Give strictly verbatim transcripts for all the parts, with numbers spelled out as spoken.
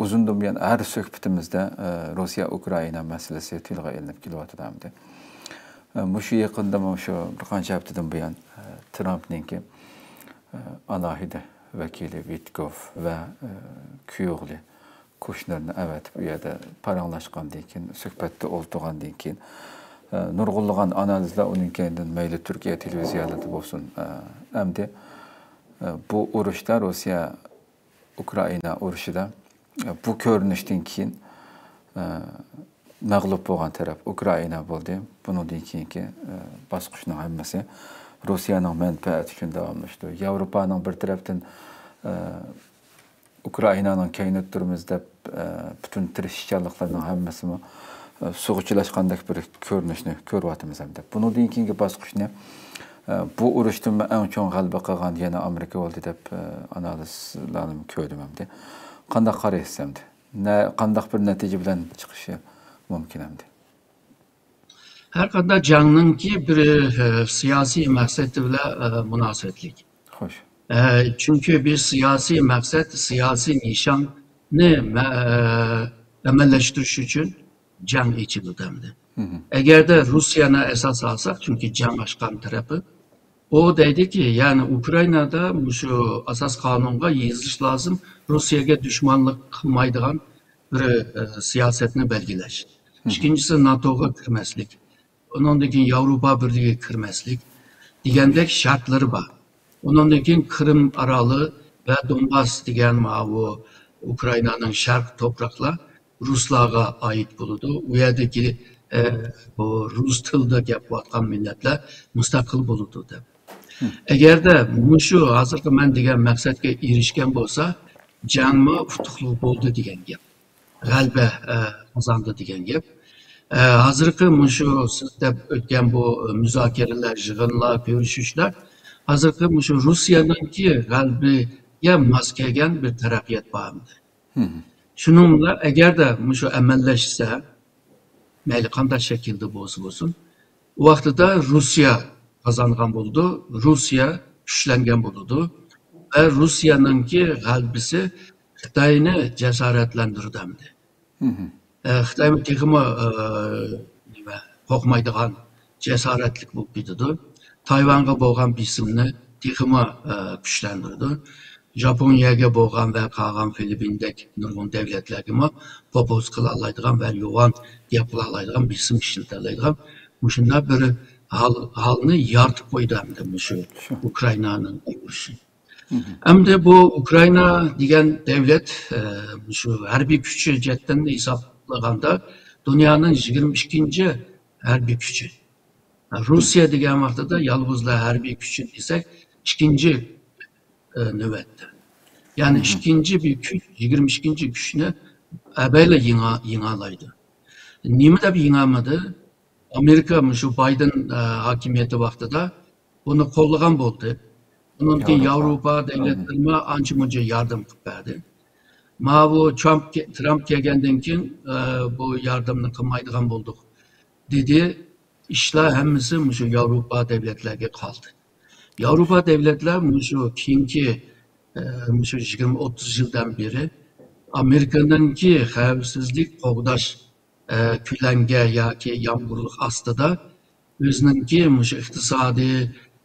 ئۇزۇندىن بۇيان ھەر سۆھبىتىمىزدە، ئە، روسىيە ئۇكرائىنا مەسىلىسى تىلغا ئېلىنىپ كېلىۋاتىدۇ ئەمدى. ئە، مۇشۇ يېقىندا، مۇشۇ بىر قانچە ھەپتىدىن بۇيان، ئە، ترامپنىڭكى، ئە، ئالاھىدە ۋەكىلى ۋىتكوف ۋە، ئە، كۈيئوغلى كۇشنېرنى ئەۋەتىپ، ئۇ يەردە پاراڭلاشقاندىن كېيىن، سۆھبەتتە ئولتۇرغاندىن كېيىن، ئە، نۇرغۇنلىغان ئانالىزلار ئۇنىڭ كەينىدىن مەيلى تۈركىيە تېلېۋىزىيەلىرىدە بولسۇن، ئە، ئەمدى، ئە، بۇ ئۇرۇشتا روسىيە ئۇكرائىنا ئۇرۇشىدا، بۇ كۆرۈنۈشتىن كېيىن، ئە، مەغلۇپ بولغان تەرەپ ئۇكرائىنا بولدى. بۇنىڭدىن كېيىنكى، ئە، باسقۇچنىڭ ھەممىسى روسىيەنىڭ مەنپەئەتى ئۈچۈن داۋاملىشىدۇ. ياۋروپانىڭ بىر تەرەپتىن، ئە، ئۇكرائىنانىڭ كەينىدە تۇرىمىز دەپ، ئە، پۈتۈن تىرىشچانلىقلىرىنىڭ ھەممىسىمۇ، ئە، سۇغا چىلاشقاندەك بىر كۆرۈنۈشنى كۆرۈۋاتىمىز ئەمدى. بۇنىڭدىن كېيىنكى باسقۇچنى، ئە، بۇ ئۇرۇشتىن ئەڭ چوڭ غەلىبە قىلغان يەنە ئامېرىكا بولدى دەپ، ئە، ئانالىزلارنى كۆردۈم ئەمدى. قانداق قارايسىز ئەمدى؟ نە-، قانداق بىر نەتىجە بىلەن چىقىشى مۇمكىن ئەمدى؟ ھەر قانداق جەڭنىڭكى بىر، ئە، سىياسىي مەقسىتى بىلەن، ئە، مۇناسىۋەتلىك. خوش. ئە، چۈنكى بىر سىياسىي مەقسەت، سىياسىي نىشاننى مە-، ئە، ئەمەللەشتۈرۈش ئۈچۈن جەڭ ئېچىلىدۇ ئەمدى. ئەگەردە روسىيەنى ئاساس ئالساق، چۈنكى جەڭ ئاچقان تەرىپى، ئۇ دەيدىكى، يەنى ئۇكرائىنادا مۇشۇ ئاساس قانۇنغا يېزىش لازىم، روسىيەگە دۈشمەنلىك قىلمايدىغان بىر، ئە، سىياسەتنى بەلگىلەش. ئىككىنچىسى، ناتوغا كىرمەسلىك. ئۇنىڭدىن كېيىن ياۋروپا بىرلىكىگە كىرمەسلىك دېگەندەك شەرتلىرى بار. ئۇنىڭدىن كېيىن قىرىم ئارالى ۋە دونباس دېگەن ماۋۇ ئۇكرائىنانىڭ شەرق توپراقلار رۇسلارغا ئائىت بولىدۇ. ئۇ يەردىكى، ئە، بۇ رۇس تىلىدا گەپ قىلىۋاتقان مىللەتلەر مۇستەقىل بولىدۇ دەپ. ئەگەردە مۇشۇ ھازىرقى مەن دېگەن مەقسەتكە ئېرىشكەن بولسا، جەڭمۇ ئۇتۇقلۇق بولدى دېگەن گەپ. غەلىبە، ئە، قازاندى دېگەن گەپ. ئە، ھازىرقى مۇشۇ سىز دەپ ئۆتكەن بۇ، ئە، مۇزاكىرىلەر، يىغىنلار، كۆرۈشۈشلەر ھازىرقى مۇشۇ روسىيەنىڭكى غەلىبىگە ماس كەلگەن بىر تەرەققىيات بار ئەمدى. شۇنىڭ بىلەن ئەگەردە مۇشۇ ئەمەللەشسە، مەيلى قانداق شەكىلدە بولسا بولسۇن، ئۇ ۋاقتىدا روسىيە قازانغان بولىدۇ، روسىيە كۈچلەنگەن بولىدۇ ۋە روسىيەنىڭكى غەلىبىسى خىتاينى جاسارەتلەندۈرىدۇ ئەمدى. ئە، خىتايمۇ تېخىمۇ، ئە، نېمە، قورقمايدىغان، جاسارەتلىك بولۇپ كېتىدۇ. تايۋانغا بولغان بېسىمنى تېخىمۇ، ئە، كۈچلەندۈرىدۇ. ژاپونىيەگە بولغان ۋە قالغان فىلىپپىندەك نۇرغۇن دۆلەتلەرگىمۇ پوپۇز قىلالايدىغان ۋە يوغان گەپ قىلالايدىغان، بېسىم ئىشلىتەلەيدىغان مۇشۇنداق بىر ھال، ھالنى يارىتىپ قويدى ئەمدى مۇشۇ ئۇكرائىنانىڭ ئۇرۇشى. ئەمدى بۇ ئۇكرائىنا دېگەن دۆلەت، ئە، مۇشۇ ھەربىي كۈچى جەھەتتىن ھېسابلىغاندا دۇنيانىڭ يىگىرمە ئىككىنچى ھەربىي كۈچى. روسىيە دېگەن ۋاقتىدا يالغۇزلا ھەربىي كۈچى دېسەك، ئىككىنچى، ئە، نۆۋەتتە. يەنى ئىككىنچى بىر كۈچ، يىگىرمە ئىككىنچى كۈچنى ئەبەيلا يېڭە-، يېڭەلايدۇ. نېمە دەپ يېڭەلمىدى؟ ئامېرىكا مۇشۇ بايدېن، ئە، ھاكىمىيىتى ۋاقتىدا بۇنى قوللىغان بولدى. ئۇنىڭدىن كېيىن ياۋروپا دۆلەتلىرىمۇ ئانچە مۇنچە ياردەم قىلىپ بەردى. ماۋۇ ترامپ، ترامپ كەلگەندىن كېيىن، ئە، بۇ ياردەمنى قىلمايدىغان بولدۇق، دېدى. ئىشلار ھەممىسى مۇشۇ ياۋروپا دۆلەتلەرگە قالدى. ياۋروپا دۆلەتلەر مۇشۇ كېيىنكى، ئە، مۇشۇ يىگىرمە، ئوتتۇز يىلدىن بېرى ئامېرىكىنىڭكى خەۋپسىزلىك قوغداش، ئە، كۆلەڭگە ياكى يامغۇرلۇق ئاستىدا ئۆزىنىڭكى مۇشۇ ئىقتىسادىي،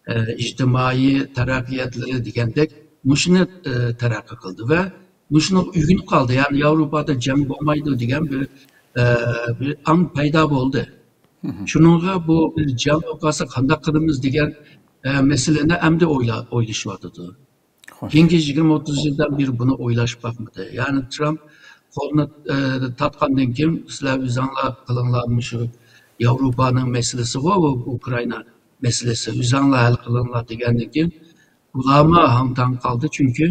ئە، ئىجتىمائىي تەرەققىياتلىرى دېگەندەك مۇشۇنى، ئە، تەرەققىي قىلدى ۋە مۇشۇنىڭغا ئۆگىنىپ قالدى. يەنى ياۋروپادا جەڭ بولمايدۇ دېگەن بىر، ئە، بىر ئاڭ پەيدا بولدى. شۇنىڭغا بۇ بىر جەڭ بولۇپ قالسا قانداق قىلىمىز دېگەن، ئە، مەسىلىنى ئەمدى ئويلا-، ئويلىشىۋاتىدۇ. خوش. كېيىنكى يىگىرمە، ئوتتۇز يىلدىن بېرى بۇنى ئويلاشىپ باقمىدى. يەنى ترامپ قولىنى، ئە، تارتقاندىن كېيىن، سىلەر ئۆزۈڭلار قىلىڭلار، مۇشۇ ياۋروپانىڭ مەسىلىسىغۇ بۇ ئۇكرائىنا مەسىلىسى، ئۆزۈڭلار ھەل قىلىڭلار دېگەندىن كېيىن، ئۇلارمۇ ھاڭ-تاڭ قالدى، چۈنكى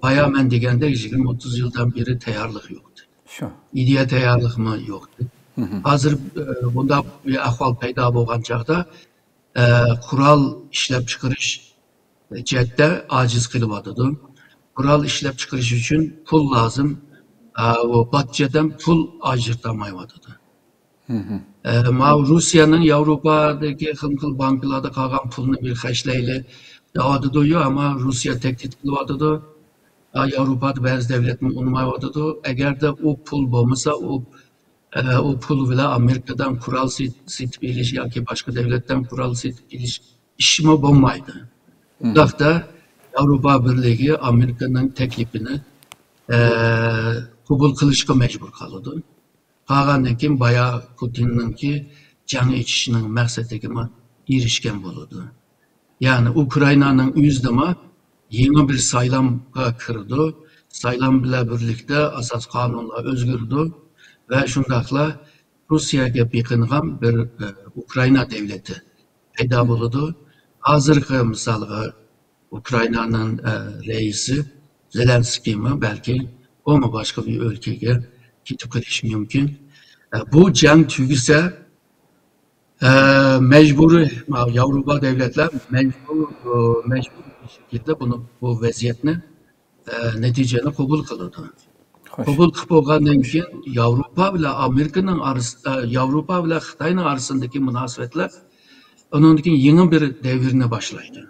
بايا مەن دېگەندەك يىگىرمە، ئوتتۇز يىلدىن بېرى تەييارلىق يوقتى. شۇ. ئىدىيە تەييارلىقمۇ يوقتى. ھازىر، ئە، بۇنداق بىر ئەھۋال پەيدا بولغان چاغدا، ئە، قورال ئىشلەپچىقىرىش جەھەتتە ئاجىز قېلىۋاتىدۇ. قورال ئىشلەپچىقىرىش ئۈچۈن پۇل لازىم. ئە، ئۇ باتچەدىن پۇل ئاجرىتالمايۋاتىدۇ. ئە، ماۋۇ روسىيەنىڭ ياۋروپادىكى خىلمۇ خىل بانكىلاردا قالغان پۇلنى بىر خەجلەيلى دەۋاتىدۇ، يا، ئەمما روسىيە تەھدىت قىلىۋاتىدۇ. ئا، ياۋروپادا بەزى دۆلەتمۇ ئۇنىمايۋاتىدۇ. ئەگەردە ئۇ پۇل بولمىسا، ئۇ، ئە، ئۇ پۇل بىلەن ئامېرىكادىن قورال سېت-، سېتىپ ئېلىش ياكى باشقا دۆلەتتىن قورال سېتىپ ئېلىش ئىشمۇ بولمايدۇ. مم. بۇنداقتا ياۋروپا بىرلىكى ئامېرىكانىڭ تەكلىپىنى، ئە، قوبۇل قىلىشقا مەجبۇر قالىدۇ. قالغاندىن كېيىن بايا پۇتىننىڭكى جەڭ ئېچىشنىڭ مەقسىتىگىمۇ ئېرىشكەن بولىدۇ. يەنى ئۇكرائىنانىڭ ئۆزىدىمۇ يېڭى بىر سايلامغا كىرىدۇ. سايلام بىلەن بىرلىكتە ئاساسىي قانۇنلار ئۆزگىرىدۇ ۋە شۇنداقلا روسىيەگە بېقىنغان بىر، ئە، ئۇكرائىنا دۆلىتى پەيدا بولىدۇ. ھازىرقى مىسالغا ئۇكرائىنانىڭ، ئە، رەئىسى زېلېنسكىيمۇ بەلكى ئۇمۇ باشقا بىر ئۆلكىگە كېتىپ قېلىشى مۇمكىن. ئە، بۇ جەڭ تۈگىسە، ئە، مەجبۇرىي، ياۋروپا دۆلەتلەر مەجبۇر، ئە، مەجبۇر شەكىلدە بۇنى، بۇ ۋەزىيەتنى، ئە، نەتىجىنى قوبۇل قىلىدۇ. خوش. قوبۇل قىلىپ بولغاندىن كېيىن ياۋروپا بىلەن ئامېرىكىنىڭ ئارىسىدا، ياۋروپا بىلەن خىتاينىڭ ئارىسىدىكى مۇناسىۋەتلەر ئۇنىڭدىن كېيىن يېڭى بىر دەۋرنى باشلايدۇ.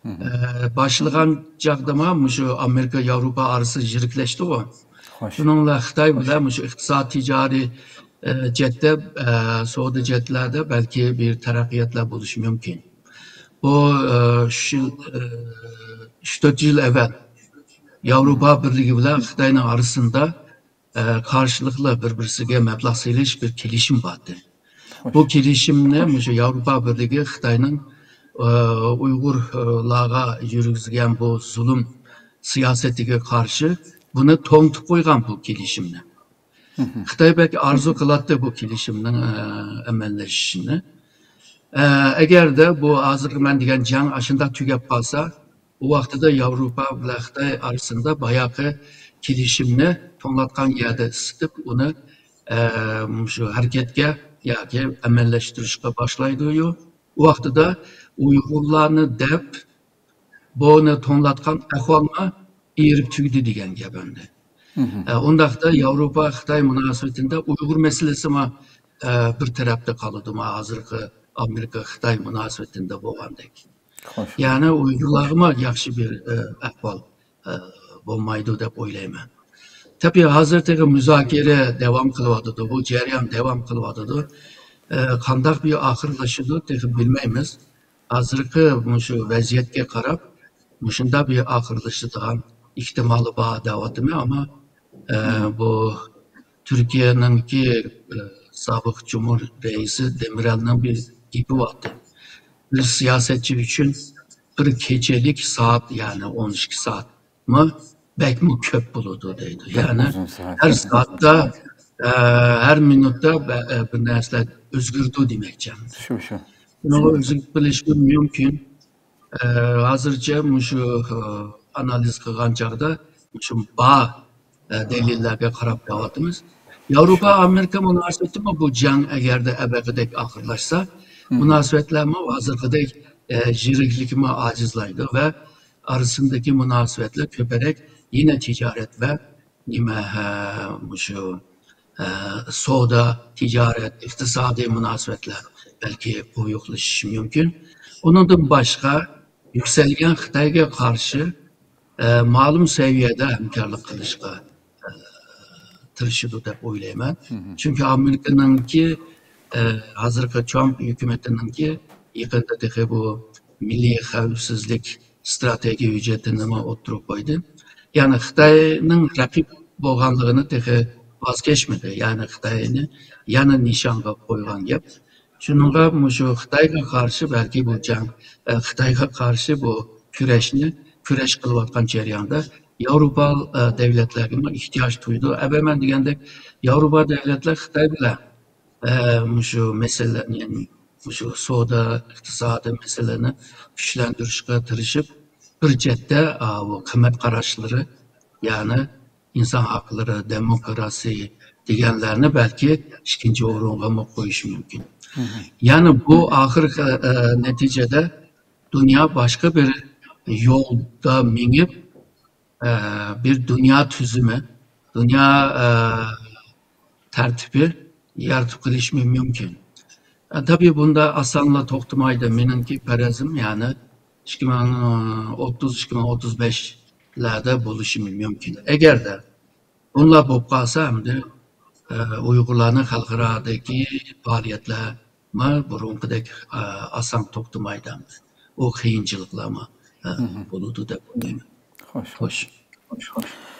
مم. ئە، باشلىغان چاغدىمۇ مۇشۇ ئامېرىكا ياۋروپا ئارىسى يىرىكلەشتىغۇ. خوش. شۇنىڭ بىلەن خىتاي بىلەن مۇشۇ ئىقتىساد، تىجارىي، ئە، جەھەتتە، ئە، سودا جەھەتلەردە بەلكى بىر تەرەققىياتلار بولۇشى مۇمكىن. بۇ، ئە، ئۈچ يىل، ئە، ئۈچ تۆت يىل ئەۋۋەل ياۋروپا بىرلىكى بىلەن خىتاينىڭ ئارىسىدا، ئە، قارشىلىقلار بىر-بىرسىگە مەبلەغ سېلىش بىر كېلىشىم بار ئىدى. خوش. بۇ كېلىشىمنى مۇشۇ ياۋروپا بىرلىكى خىتاينىڭ، ئە، ئۇيغۇرلارغا يۈرگۈزگەن بۇ زۇلۇم سىياسىتىگە قارشى بۇنى توڭتۇپ قويغان بۇ كېلىشىمنى. مم. خىتاي بەك ئارزۇ قىلاتتى بۇ كېلىشىمنىڭ، ئە، ئەمەلىيلىشىشىنى. ئە، ئەگەردە بۇ ھازىرقى مەن دېگەن جەڭ ئاشۇنداق تۈگەپ قالسا، ئۇ ۋاقتىدا ياۋروپا بىلەن خىتاي ئارىسىدا باياقى كېلىشىمنى توڭلاتقان يەردە ئىسسىتىپ، ئۇنى، ئە، مۇشۇ ھەرىكەتكە ياكى ئەمەلىيلەشتۈرۈشكە باشلايدۇ. ئۇ ۋاقتىدا ئۇيغۇرلارنى دەپ، بۇنى توڭلاتقان ئەھۋالمۇ ئېرىپ تۈگىدى دېگەن گەپ ئەمدى. مم. ئە، ئۇنداقتا ياۋروپا خىتاي مۇناسىۋىتىندە ئۇيغۇر مەسىلىسىمۇ، ئە، بىر تەرەپتە قالىدۇ، ما ھازىرقى ئامېرىكا خىتاي مۇناسىۋىتىندە بولغاندەك. خوش. يەنى ئۇيغۇرلارغىمۇ ياخشى بىر، ئە، ئەھۋال، ئە، بولمايدۇ دەپ ئويلايمەن. تەبىئىي، ھازىر تېخى مۇزاكىرە داۋام قىلىۋاتىدۇ، بۇ جەريان داۋام قىلىۋاتىدۇ. ئە، قانداق بىر ئاخىرلىشىدۇ، تېخى بىلمەيمىز. ھازىرقى مۇشۇ ۋەزىيەتكە قاراپ، مۇشۇنداق بىر ئاخىرلىشىدىغان ئېھتىمالى بار دەۋاتىمەن، ئەمما، ئە، مم. بۇ تۈركىيەنىڭكى، ئە، سابىق جۇمھۇر رەئىسى دېمىرەلنىڭ بىر گېپى بارتى. بىر سىياسەتچى ئۈچۈن بىر كېچىلىك سائەت، يەنى ئون ئىككى سائەتمۇ بەكمۇ كۆپ بولىدۇ دەيدۇ. بەك يەنى ئۇزۇن سائەت. ھەر سائەتتە، ئە، ھەر مىنۇتتا بە-، ئە، بىر نەرسىلەر ئۆزگىرىدۇ دېمەكچى. شۇ، شۇ. بۇنىڭغا ئۆزگىرىپ قېلىشى مۇمكىن. ئە، ھازىرچە مۇشۇ، ئە، ئانالىز قىلغان چاغدا مۇشۇ بار، ئە، دەلىللەرگە قاراپ كېلىۋاتىمىز. ياۋروپا ئامېرىكا مۇناسىۋىتىمۇ بۇ جەڭ ئەگەردە ئەبەقىدەك ئاخىرلاشسا، مم. مۇناسىۋەتلەرمۇ ھازىرقىدەك، ئە، يىرىكلىكىمۇ ئاجىزلايدۇ ۋە ئارىسىدىكى مۇناسىۋەتلەر كۆپرەك يەنە تىجارەت ۋە نېمە، ھە، مۇشۇ، ھە، سودا، تىجارەت، ئىقتىسادىي مۇناسىۋەتلەر بەلكى قويۇقلىشىشى مۇمكىن. ئۇنىڭدىن باشقا، يۈكسەلگەن خىتايغا قارشى، ئە، مەلۇم سەۋىيەدە ھەمكارلىق قىلىشقا، ئە، تىرىشىدۇ دەپ ئويلايمەن. مم. چۈنكى ئامېرىكىنىڭكى، ئە، ھازىرقى ترامپ ھۆكۈمىتىنىڭكى يېقىندا تېخى بۇ مىللىي خەۋپسىزلىك ئىستراتېگىيە ھۆججىتىنىمۇ ئوتتۇرىغا قويدى. يەنى خىتاينىڭ رەقىب بولغانلىقىنى تېخى ۋاز كەچمىدى. يەنى خىتاينى يەنە نىشانغا قويغان گەپ. شۇنىڭغا مۇشۇ خىتايغا قارشى بەلكى بۇ جەڭ، ئە، خىتايغا قارشى بۇ كۈرەشنى، كۈرەش قىلىۋاتقان جەرياندا ياۋروپا، ئە، دۆلەتلەرگىمۇ ئېھتىياج تۇيىدۇ. ئەبەمەن دېگەندەك، ياۋروپا دۆلەتلەر خىتاي بىلەن، ئە، مۇشۇ مەسىلىلەرنى، يەنى مۇشۇ سودا، ئىقتىسادىي مەسىلىلەرنى كۈچلەندۈرۈشكە تىرىشىپ، بىر جەھەتتە، ئا، بۇ قىممەت قاراشلىرى، يەنى ئىنسان ھەقلىرى، دېموكراسىيە دېگەنلەرنى بەلكى ئىككىنچى ئورۇنغىمۇ قويۇشى مۇمكىن. مم. يەنى بۇ ئاخىرقى، ئە، نەتىجىدە دۇنيا باشقا بىر يولدا مېڭىپ، ئە، بىر دۇنيا تۈزۈمى، دۇنيا، ئە، تەرتىپى يارىتىپ قېلىشى مۇمكىن. ئە، تەبىئىي بۇندا ئاسانلا توختىمايدۇ. مېنىڭكى پەرەزىم، يەنى ئىككى مىڭ ئوتتۇز، ئىككى مىڭ ئوتتۇز بەش پائالىيەتلەردە بولۇشى مۇمكىن. ئەگەردە بۇنداق بولۇپ قالسا، ئەمدى ئۇيغۇرلارنىڭ خەلقئارادىكى پائالىيەتلەرمۇ بۇرۇنقىدەك ئاسان توختىمايدۇ. ئەمدى ئۇ قىيىنچىلىقلارمۇ بولىدۇ دەپ ئويلايمەن. خوش خوش.